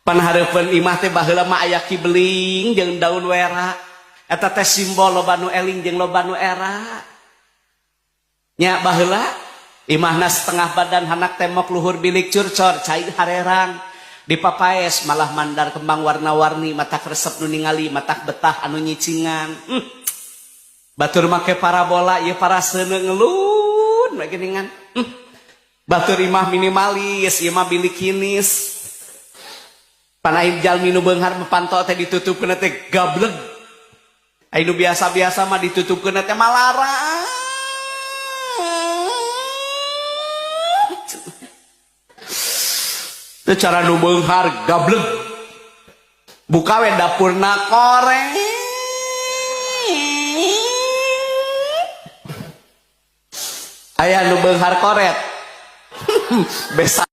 Pan hareupeun imah teh baheula mah aya kibeling jeung daun wera. Eta teh simbol loba nu eling jeung loba nu era. Nya baheula imahna setengah badan hanak tembok luhur bilik curcor cai harerang. Dipapaes malah mandar kembang warna-warni matak resep nu ningali matak betah anu nyicingan. Batur make parabola ieu paraseuneu ngelun we geuningan. Batur imah minimalis ieu mah bilik kinis. Pan jalmi nu beunghar mah panto teh ditutupkeun teh gableg. Ai nu biasa-biasa mah ditutupkeun teh malarang. Teu cara nu beunghar gableg. Buka we dapurna koreng. Aya nu beunghar koret. Besa